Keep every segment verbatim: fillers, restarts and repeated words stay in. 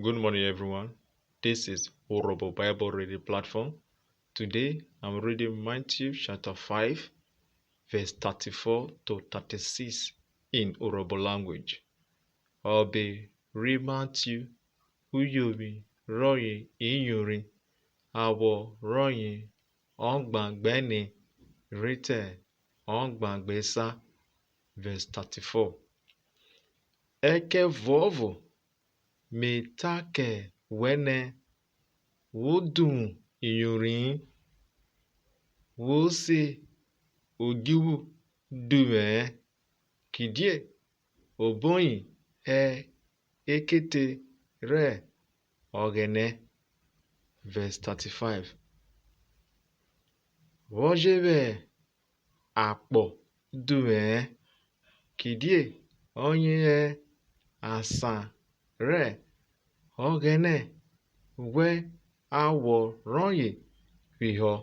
Good morning, everyone. This is Urhobo Bible Reading Platform. Today, I'm reading Matthew chapter five, verse thirty-four to thirty-six in Urhobo language. Ọbe ri Matthew, uyovwi rọye iyori, awọ rọye ọgban gbẹne rhi te ọgban gbesa. Verse thirty-four. Ẹkẹvuọvo me ta kẹ wẹ nẹ, wo duvwu iyori-in, wo se odjuvwu duvwẹ-ẹ, kidie oboyin hẹ ekete rẹ Ọghẹnẹ. Verse thirty-five. Wọ je vwẹ akpọ duvwẹ-ẹ, kidie ọye hẹ asan rẹ Ọghẹnẹ ghwẹ awọ rọye phihọ.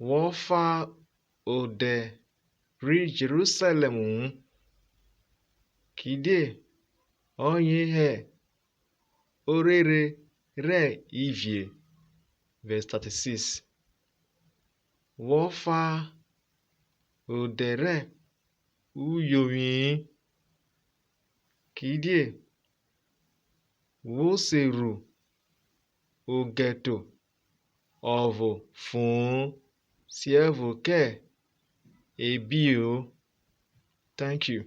Wọ fa odẹ ri Jerusalẹm-u, kidie ọye hẹ orere rẹ ivie. Verse thirty-six. Wọ fa odẹ rẹ uyovwi-in, kidie wo se ru ogẹto ọvo fon-on siẹvo kẹ ebio. Thank you.